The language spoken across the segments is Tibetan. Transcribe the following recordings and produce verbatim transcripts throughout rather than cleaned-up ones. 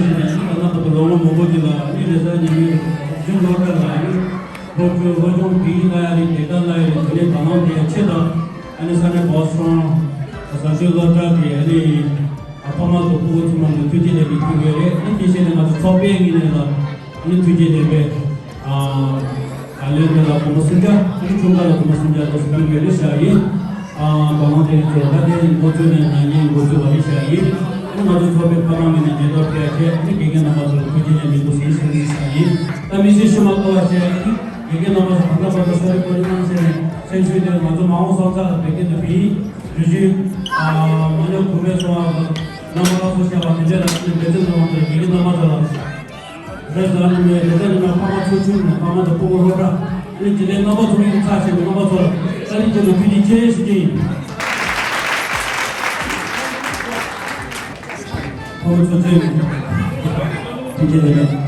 ཞིག་ནས་ད་ལྟ་བར་དུ་ལོ་ངོ་མང་པོ་ཅིག་ལ་ཨ་ནི་རེས་གཟའ་ཉི་མའི་རྒྱུན་སློབ་གྲྭ་ལ་ཨ་ནི་སློབ་ཆོས་སློབ་སྦྱོང་དེ་ཡིན་ལ་ཡ་རེད། དེ་ལྟར་ལ་ཡ་རེད། དེ་ནས་དང་བླངས་དེ་ཡ་ཆེད་དུ་ཨ་ནི་ས་གནས་བོ་སི་ཊོན་བཟང་སྤྱོད་སློབ་གྲྭ་གི་ཨ་ནི་ཨ་ཕ་མ་དང་སྤུ་གུ་ཚང་མ་ལ་ཐུགས་རྗེ་ལེགས་འབུལ་ཞུ་གི་ཡོད་རེད། ཨ་ནི་དེ་བཞིན་ང་ཚོ་ཚོགས་པའི་ངོས་ནས་ལ་ཨ་ནི་ཐུགས་རྗེ་ལེགས་འབུལ། ཨ་ད་ལན་དེ་ལ་སྒོར་མོ་སུམ་བརྒྱ། ཨ་ནི་ཆུང་ཀ་ལ་སྒོར་མོ་སུམ་བརྒྱ་ལ་སུམ་བརྒྱ་ཡོད་རེད་ཤག་ཡིན། ཨ་བ་ལང་དེ་ཚོ་ད་དེ་འགོ་བཙུགས་ནས་ན་ནིང་འགོ་བཙུགས་པ་རེད་ཤག་ཡིན། ཨ་ནི་ང་ཚོ་ཚོགས་པའི་ཕ་མ་ངོས་ནས་ཉེན་རྟོག་སྤྲད་བྱས། ཨ་ནི་དགེ་རྒན་རྣམ་པ་ཚོ་ལ་ཐུགས་རྗེ་ཆེ་ནས་མིང་པོ་ཟིན་ཟིན་ཟིན་ཤག་ཡིན། ད་མི་ཚེ་ཕྱི་མ་གཏོང་བ་བྱས། ཨ་ནི་དགེ་རྒན་རྣམ་པ་ཚོ་གང་ལྟར་བར་དུ་གསོ་རིག་སྐོར་གླེང་ཟེར་ནས་སེམས་ཤུགས་དེ་ང་ཚོ་མ་འོངས་སོང་ཙང་ལ་བོད་སྐད་དུ་བིའི་རུ་ཞུ། ཨ་མ་ཉོ་གུ་མེད་སོང་བ་རྣམ་པ་ལ་སོ་བྱས་པ་དེ་འདྲ་ལ་ཨ་ནི་འབད་བརྩོན་གནང་བ་དང་དགེ་རྒན་རྣམ་པ་ཚོ་ལ། རེས་གཟའ་ཉི་མའི་རེས་གཟའ་ཉི་མ་ཕ་མ་ཚོགས་ཆུང་ནས་ཕ་མ་དང་སྤུ་གུ་སློབ་གྲྭ་ཨ་ནི་དགེ་ལས་རྣམ་པ་ཚོ་གཉིས་ཀྱི་ཚབ་བྱས་ནས་རྣམ་པ་ཚོ་ལ་བཀའ་དྲིན་ཆེ་ལ་ཐུགས་རྗེ་ཆེ་ཞུ་རྒྱུ་ཡིན། ཕ་མ་ཚོགས་ཆུང་ནས་ཐུགས་རྗེ་ཆེ་ལ།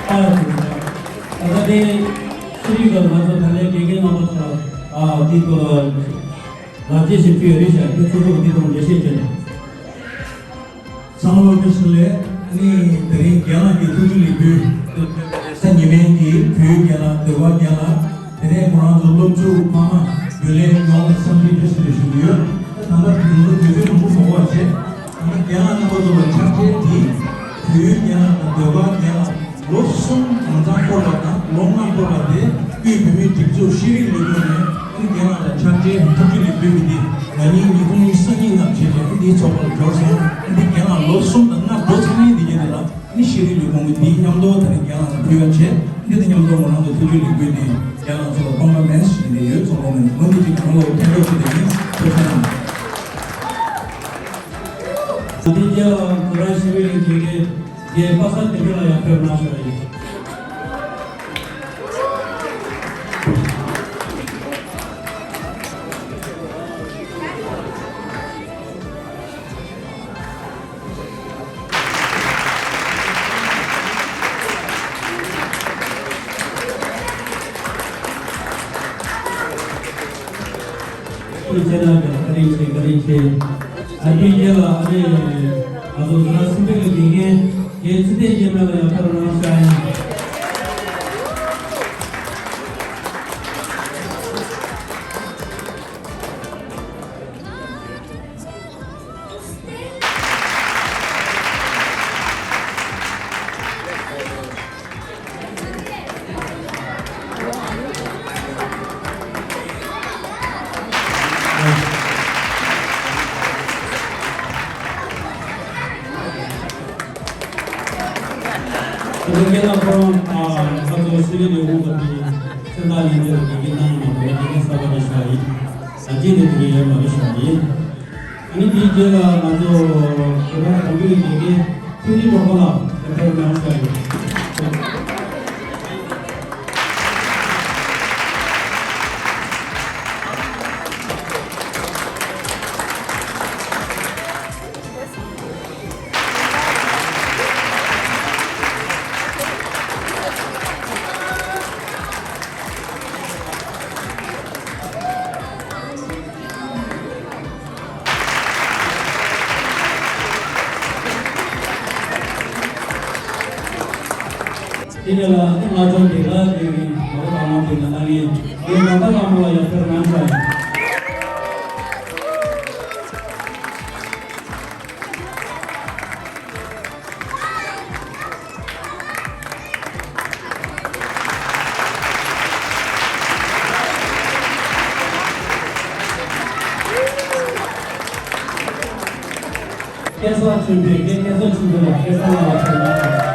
ཨ་ད་ལྟ་དེ་ཤེས་རིག་གི་ང་ཚོ་ད་ལན་དགེ་རྒན་རྣམ་པ་ཚོ་ལ་ཨ་དེ་ཚོ་ལ། ལག་རྗེས་ཤིག་ཕུལ་ཡོད་རེད་ཤག་དེ་ཚོ་ཚོ་འདི་དང་འགྲེལ་བཤད་བྱས་ནས། ཚང་མ་ལོ་བཅུ་ཞིག་ལས་ནི་དེ་རིང་རྒན་ལགས་ཀྱི་ཐུགས་རྗེ་ལེགས་འབུལ། ས་ཉི་མའི་གི་བོད་རྒན་ལགས་ཟློས་གར་རྒན་ལགས། དེ་ནས་ཁོ་རང་ཚོ་སློབ་ཕྲུག་ཕ་མ་རྒྱུན་ལས་ཡོངས་ལ་འཚམས་འདྲི་བཀྲ་ཤིས་བདེ་ལེགས་ཞུ་གི་ཡོད། ད་ལྟ་དུས་ཚོད་དུས་ཚོད་མང་པོ་མ་འགོར་བ་བྱས། ད་ལྟ་རྒན་ལགས་རྣམ་པ་ཚོ་ལ་ཕྱག་འཁྱེར་འདི་བོད་རྒན་ལགས་དང་ཟློས་གར་རྒན་ལགས། ལོ་གསུམ་གང་ཚང་འཁོར་བ་དང་ལོ་ལྔ་འཁོར་བ་དེ་དབུས་བོད་མིའི་སྒྲིག་འཛུགས་ཤེས་རིག་ལས་ཁུངས་ནས་ཨ་ནི་རྒན་ལགས་ལ་ཕྱག་འབྲེལ་ཐུགས་རྗེ་ལེགས་འབུལ་གྱི་དེ་ན་ནིང་ཉིས་སྟོང་ཉི་ཤུ་རྩ་གཉིས་ནང་བྱས་ཏེ་ཨ་ནི་འདིའི་ཚོགས་པར་འབྱོར་སོང་། ཨ་ནི་རྒན་ལགས་ལོ་གསུམ་དང་ལྔ་འགྲོ་ཚར་ནས་འདི་གའི་དེ་ལ་ཨ་ནི་ཤེས་རིག་ལས་ཁུངས་ཀྱི་འདིའི་མཉམ་དུ་ད་ནི་རྒན་ལགས་ལ་ཕུལ་བ་བྱས། འདི་དང་མཉམ་དུ་ང་རང་ཚོ་ཐུགས་རྗེ་ལེགས་འབུལ་འདི་རྒན་ལགས་ཚོ་ལ་ཕོན་པ་མེད་ཞུ་གི་ཡོད། ཚོགས་པ་ནས་མུ་མཐུད་ཀྱི་གང་ལོ་ཕན་ཐོགས་ཆེད་དུ་ཡིན། ཐུགས་རྗེ་གནང་། དེ་རྗེས་ལ་ཁོ་རང་ཤེས་རིག་ལས་ཁུངས་ཀྱི། རྒན་པ་སངས་བསྟན་འཕེལ་ལགས་ཡང་ཕེབས་གནང་ཞུ་བ་ཡིན། ཐུགས་རྗེ་གནང་། བཀའ་དྲིན་ཆེ། བཀའ་དྲིན་ཆེ། ཨ་ནི་རྗེས་ལ་ཨ་ནི་ང་ཚོ་ཟུར་པ་སེམས་པའི་དགེ་རྒན་རྒན་ཚེ་བརྟན་རྒྱལ་མཚན་ལགས་ཡང་ཕེབས་གནང་ཞུ་ཡིན། དེ་ནས་རྒན་ལགས་ཁོ་རང་ཨ་ཁ་ཚོ་ཤེས་རིག་ལས་ཁུངས་ཀྱི་སེམས་ཐག་ཉེ་འདྲེས་ལ་དགེ་རྒན་གནང་ཡོད་པ་དགེ་རྒན་གསར་པ་རེད་ཤག་ཡིན། ད་རྗེས་ནས་དེ་གའི་ཡོད་མ་རེད་ཤག་ཡིན། ཨ་ནི་དེའི་རྗེས་ལ་ང་ཚོ་བོད་པ་གོང་འཕེལ་དགེ་རྒན་ཐུན་རིན་གྲོགས་པོ་ལགས་ཕེབས་གནང་ཤག་ཡིན། དེ་ནས་ལ་ང་ཚོ་འདི་ལ་དེ་རིང་ང་ཚོ་ལ་མ་དེ་ན་ལ་ངས་ངས་ང་ཚོ་ལ་མ་ལ་ཡང་ཕེབས་གནང་ཤག་ཡིན། སྐལ་བཟང་ཆོས་འཕེལ། སྐལ་བཟང་ཆོས་འཕེལ་ལགས། སྐལ་བཟང་ལགས་ལ་ཕེབས་གནང་ཤག་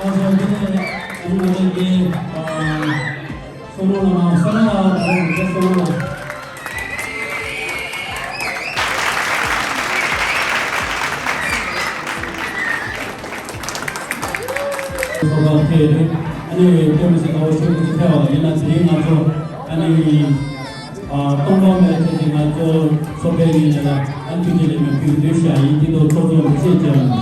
ཨ་ཟོ་འདི་ནས་ཨ་ནི་ང་ཚོ་གི་ཨ་བསོད་ནམས་ལགས། བསོད་ནམས་ལགས་དང་ངའི་བསོད་ནམས་ལགས། བསོད་ནམས་ཐེ་རེད། ཨ་ ལྟད་མོ་ཞིག་ཁ་བ་ཤོད་ཀྱི་ཐལ་བ་ཡིན་ན་དེ་རིང་ང་ཚོ་ཨ་ནི་ཨ་སྟོང་པ་མེད་ཚེ་གཅིག་ང་ཚོ་ཚོགས་པའི་ངོས་ནས་ལ་ཨ་ཐུགས་རྗེ་ལེགས་མོ་ཕུལ་འདོད་བྱ་ཡིན། དེ་དང་ཚོགས་གཙོ་འདུ་ཤེས་བྱས་ཡིན།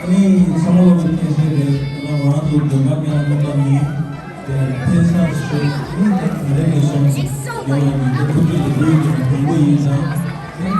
ཨ་ནི་ཚང་མ་ལོ་ཚོད་ཁྱེད་ཚོས་རེད། ང་རང་ཚོ་དགོན་པ་ཀྱང་སློབ་གྲྭ་ནི་དེ་ཕན་ས་ཞེས་ནི་དེ་ག་རེ་ལས་སོང་ཡོད་ལ་ནི་དེ་ཐུགས་རྗེ་ལེགས་མོ་ཡིན་པའི་དགོངས་པ་ཡིན་ཙང་། ང་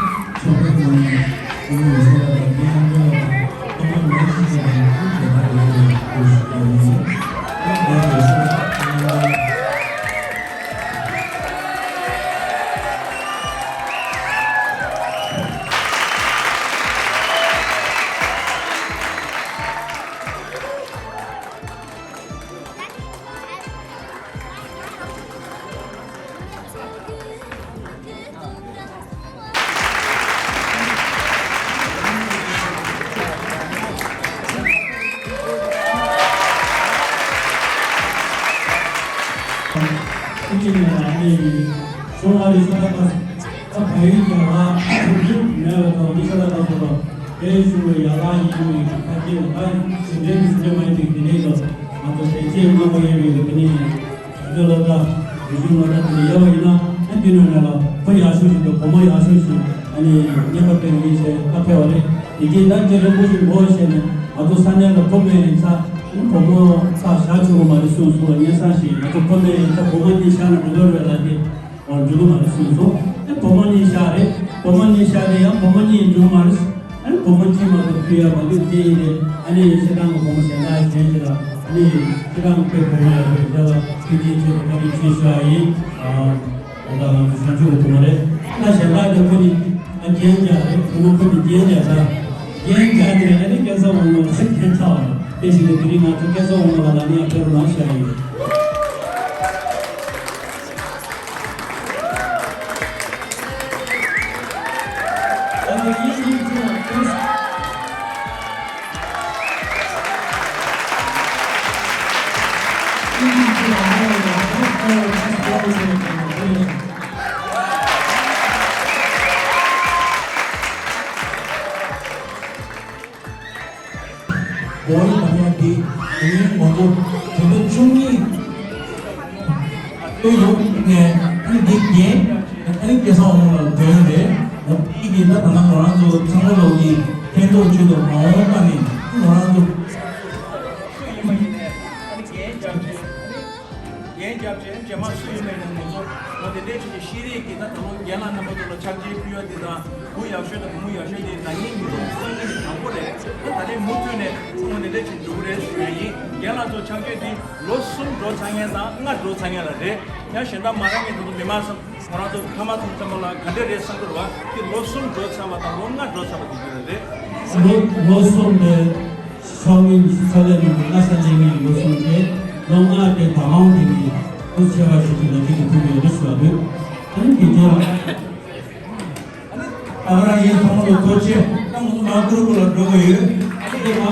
ཚོ་སློབ་གྲྭ་རིག་གཞུང་སློབ་གྲྭ་དེ་ལ་ཡོད་པ་ཡིན་ན་ཨ་འདི་ནང་ནས་ལ་བུ་ཡག་ཤོས་ཤིག་དང་བུ་མོ་ཡག་ཤོས་ཤིག་ཨ་ནི་རྙེད་པ་དཔེ་ངེས་ཤེས་ཁ་ཕེ་བ་རེད། དེ་རྗེས་ད་ཁྱེད་རིན་པོ་ཆེ་འགོ་བཤད་ནས་ང་ཚོ་ས་གནས་ལ་བུ་མེད་ཡིན་ས་ཨ་ནི་བུ་མོ་ས་བཞག་ཆོག་གི་མ་རེད་གསུངས་སོང་བ། སྙན་སེང་ཞིག་ང་ཚོ་བུ་མེད་ཡིན་ས་བུ་མོ་གཉིས་བཞག་ན་མི་འདོར་བའི་ལ་དེ་འགྲོ་གི་མ་རེད་གསུངས་སོང་། ཨ་བུ་མོ་གཉིས་བཞག་རེད། བུ་མོ་གཉིས་བཞག་རེད། ཡང་བུ་མོ་གཉིས་འགྲོ་གི་མ་རེད། ཨ་ནི་བུ་མོ་གཅིག་མ་གཏོགས་ཕུད་ཡ་མ་འདུག་དེ་ཡིན་ཏེ་ཨ་ནི་ཤེས་ཐང་གི་བུ་མོ་གཞན་དག་གཞན་ཞིག་ལ་ཨ་ནི་ཤེས་ཐང་དཔེ་བུ་མོ་ཡག་པོ་ཞིག་ལ་ཕུད་རྒྱུའི་ཆེད་དུ་བཀའ་དྲིན་ཆེ་ཞུ་ཡ་ཡིན། ཨ་ད་ང་ཚོ་བྱང་ཆུབ་ཀྱི་བུ་མོ་རེད། ད་གཞན་དག་དེ་ཁོ་ནི་ཨ་རྒྱན་རྒྱག་རེད། བུ་མོ་ཁོ་ནི་རྒྱན་རྒྱག་ད་རྒྱན་རྒྱག་དེ་ཨ་ནི་སྐལ་བཟང་དབང་མོ་ལ་རྒྱན་ཆགས་པ་རེད། དེ་བཞིན་དུ་དེ་རིང་ང་ཚོ་སྐལ་བཟང་དབང་མོ་ལ་ལ་ནི་ཡང་ཕེབས་རོགས་གནང་ཞུ་ཡ་ཡིན། གོ་ཡི་མ་ཡ་འདི་དེ་ནི་ང་ཚོ་དེ་འདྲ་བཅུ་གཉིས་ལོ་ཡོང་ནས་ཨ་ནི་འདི་རྒྱན་ཨ་ནི་སྐལ་བཟང་དབང་མོ་ལ་འདོན་རེད། ང་འདི་གི་ད་ད་ན་ང་རང་ཚོ་ཚང་མ་ལོ་གི་ཕན་ཐོགས་བྱེད་དུ་མ་འོངས་པ་ནི་ང་རང་ཚོ། རྒྱན་རྒྱབ་བྱས་རྗེས་མ་སུ་ཡིན་པའི་ནང་ང་ཚོ་ང་དེ་འདྲའི་ཆེད་ཀྱི་ཤེས་རིག་གི་ད་ད་ལོ་རྒན་ལགས་རྣམ་པ་ཚོ་ལ་ཕྱག་རྗེས་ཕུལ་ཡ་དེ་དང་བུ་ཡག་ཤོས་དང་བུ་མོ་ཡག་ཤོས་དེ་ན་ནིང་མི་ཐུག་སང་ཉིན་དང་པོ་རེད། ད་ད་རེས་མུ་མཐུད་ནས་ཚང་མ་དེ་འདྲའི་ཆེད་འགྲོ་གི་རེད་ཞུ་ཡ་ཡིན། རྒན་ལགས་ཚོ་ཕྱག་རྗེས་དེ་ལོ་གསུམ་འགྲོ་ཚར་མཁན་དང་ལྔ་འགྲོ་ཚར་མཁན་ལ་རེད། ཡང་གཞན་དག་མ་རག་མཁན་དེ་ཚོ་མི་མང་སང་ང་རང་ཚོ་ཕ་མ་ཚོ་ཚང་མ་ལ་ག་འདྲ་རེད་བསམ་གི་རེད་བ། དེ་ལོ་གསུམ་འགྲོ་ཚར་བ་དང་ལོ་ལྔ་འགྲོ་ཚར་བ་དེ་འདྲ་རེད། ལོ་ལོ་གསུམ་རེད། ཚོགས་མི་ཚོགས་ལས་མི་སྣ་ས་ལས་མི་ལོ་གསུམ་བྱས། ལོ་ལྔ་དེ་བ་ལང་དེ་མི་སྐུ་ཆེ་བ་ཞིག་གི་ལ་ཁྱེད་ཀྱི་ཐུགས་ཡོད་རེད་ཞུ་བ་འདུག་ཨ་ནི་དེ་དེ་ལ་ཨ་ཁ་རང་ཡིན་ཚང་མ་ལ་ཐུགས་རྗེ་ཆེ། ད་ང་ཚོ་མ་ཀུ་རུ་ཀུ་ལ་འགྲོ་དགོས་ཡོད། ཨ་ནི་དེ་མ་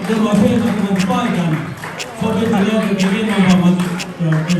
དེ་མ་ཕེབས་ན་ང་ཚོ་པ་ཡིན་ཀྱང་ཚོགས་པའི་དེ་ལ་དེ་དེ་གའི་རྣམ་པ་མ།